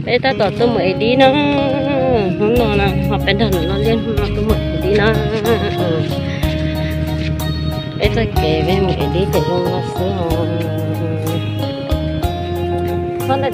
Peb tab tom tuaj mus ev dib no, hnub no no ho peb nrog nws loj liaj hnub no tuaj mus ev dib no. Peb txoj kev peb mus ev dib ces zoo no xwb os.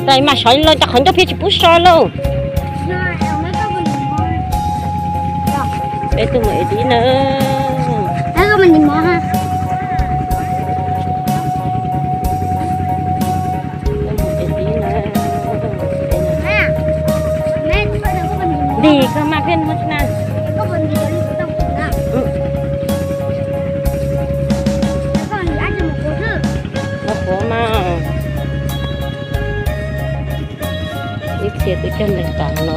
Tais mas sov los cov qhov ncauj pheej tsis pub so lauj. Peb tuaj mus ev dib na. Ntim koj mas pheej muaj na. Ua quav mas. Ib txhia twb cog ntees tas no.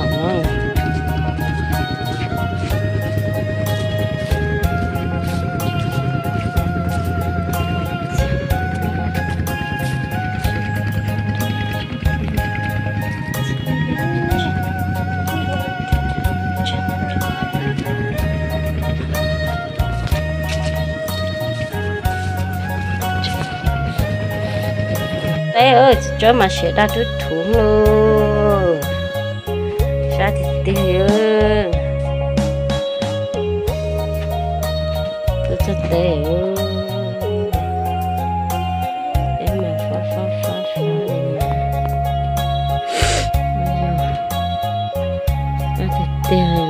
Teb, tsis tsob mas siav daj rub rhuv lauj. Sab tiag tiag. Txog teb, teb mas fab fab fab fab li. Sab tiag tiag li.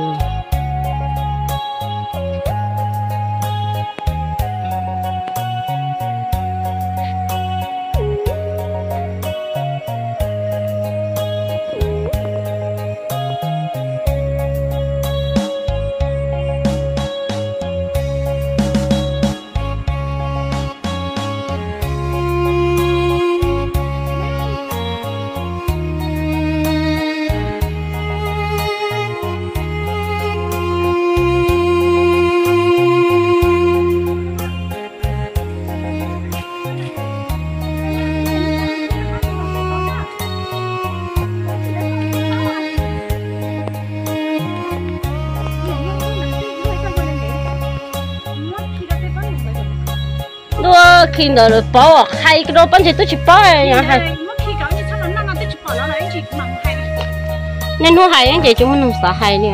Ntuj, khi ntawd lawv paub, hais rau pob ntseg twb tsis paub. Niaj hnub hais ces tsis muaj neeg xav hais li.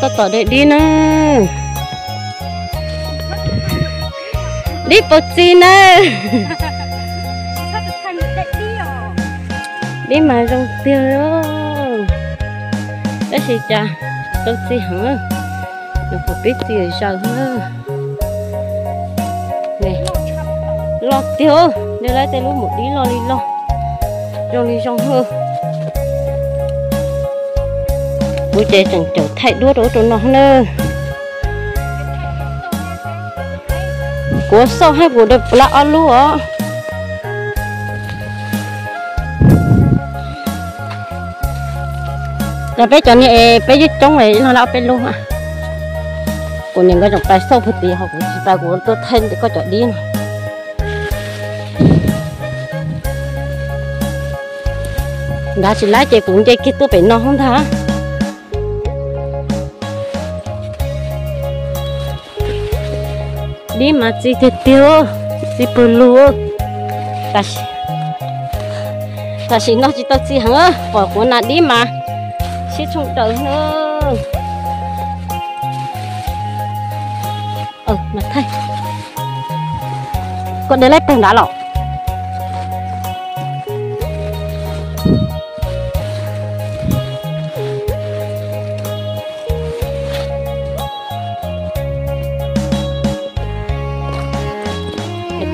Tab tom de dib na. Dib paus txi na. Dib mas zoo tiag. Tab sis cas tau txi heev, nws puas pib txi zaws na. Loj tiag, de lawv tej lub maum dib loj li loj, zoo li zoo. Kuv ces tseem caum thaij duab rau ub rau no na. Kuv xauj hab kuv de plab ob lub os. Yog peb cov niag es peb yeej coob li, ib leeg lab ob peb lub. Kuv niam nkawd tseem pais xauj puag tid ho kuv tsis pais, kuv tuaj thaij koj cov dib no. Nrad tsis lab ces kuv nce kiag tuaj pem no hoob ntag. Dib mas txi tiag tiag, txi pawg lug. Tam sim no tsis tau txi heev, pom kuv nas dib mas sib tshooj daws na. Koj de laib pawg nrad los?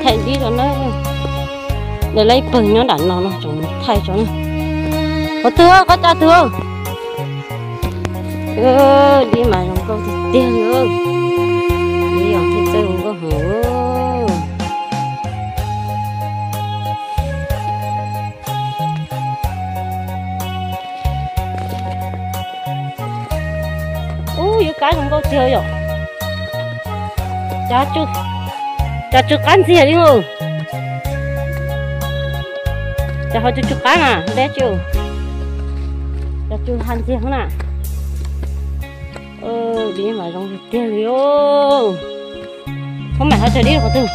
Thaij dib tso na. De laib pawg nyob nram no no tseem thaij tso na. Qhov twg, qhov caj twg? Dib mas zoo nkauj tiag tiag li. Dib os, thiaj txawj zoo nkauj heev. kab zoo nkauj tiag yom. Cas tsw qab ntxiag li os. Cas ho tsw tsw qab na, deb tsi. Cas tsw ha ntxiag na. Dib mas zoo tiag li os. Thaub Maim ho tsaws dib qhov twg?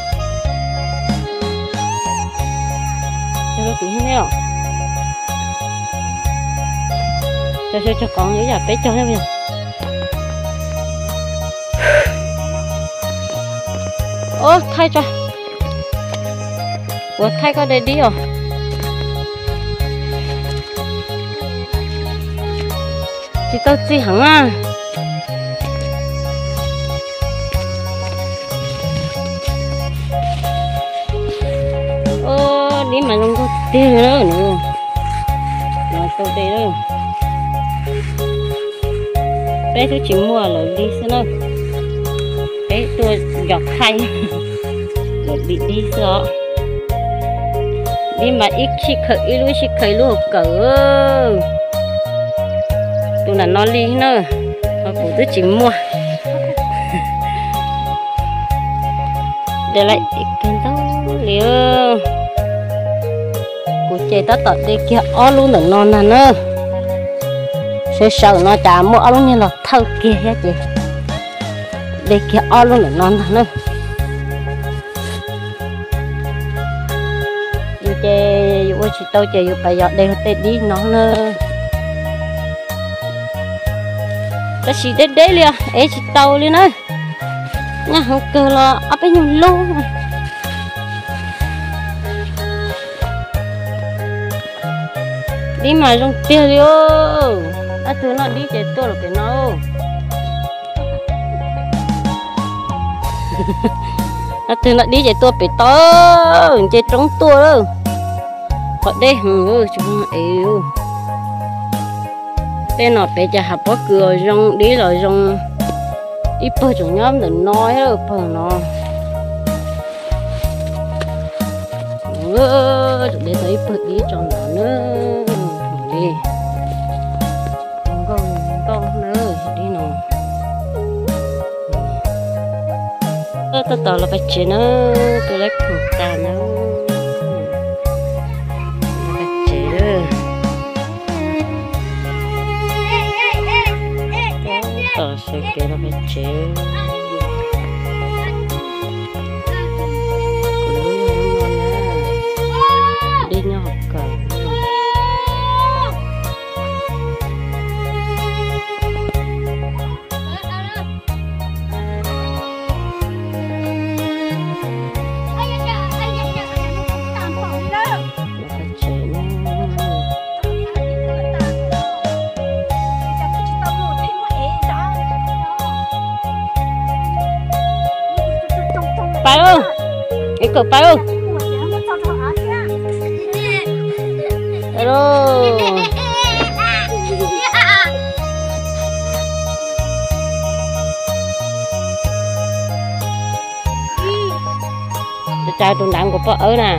Tsaws rau tim ne os. Tsaws, tsaws, tsaws qoov ib yam peb caug ne. Ub, thaij tso. Kuv thaij koj de dib os. Tsis tau txi heev na. Ub, dib mas zoo nkauj tiag li. Los tau de lawm. Peb twb tsis muaj lawm li xwb na. Peb tuaj yos thaij lawm li dib xwb os. Dib mas ib sij khaws ib lub, ib sij khaws ib lub hauv kawm. Tus nram no li na, ho kuv twb tsis muaj. De lawm ib kawg ntau li. Kuv ces tab tom de kiag ob lub ntawm no ntag na. Sawv sawv no cas muaj ob lub niag los thawj kiag thiab ces de kiag ob lub ntawm no ntag na. Yus ces yus ua tsis tau ces yus pab yos de tej dib no na. Tab sis deb deb li os, ev tsis tau li na. Nyaj hauv kawg los ob peb nyuag lub. Dib mas zoo tiag li os. Ob tug noj dib ces tuaj los pem no. Ob tug noj dib ces tuaj pem tod, nce roob tuaj lawm. Qhov deb heev, tsis muaj ev. Tej no pem ces hav pob kws los zoo, dib los zoo. Ib pawg tseem nyob ntawm no, pawg no. Tseem de tau ib pawg dib tso ntawd na. Li nkauj nkauj na, dib no. Tab tom los pem tsev na, tus lab khoom tas na. Los pem tsev. Tab tom sawv kev los pem tsev. Kuv lub yog lub no na, dib nyob hauv kawm. Los pem tsev na. Pais lauj, es kawm pais lauj. Pais lauj. Cas tus nrad nkaus poj awb na.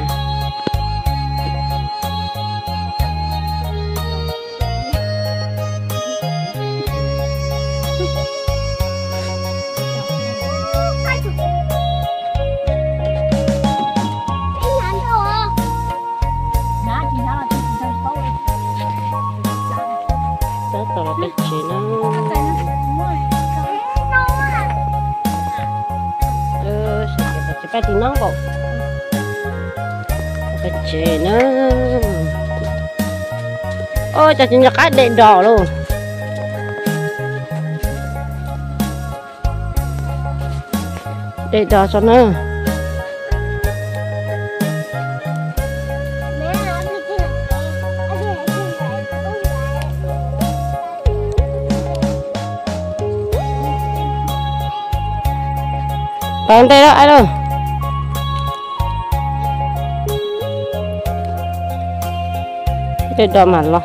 Tab tom los pem tsev na. Tsis pab tiv no npaum. Pem tsev na. Ua cas tsis nco qab de dos lauj. De dos tso na. Tau ntej lawm lauj. De dos mam los.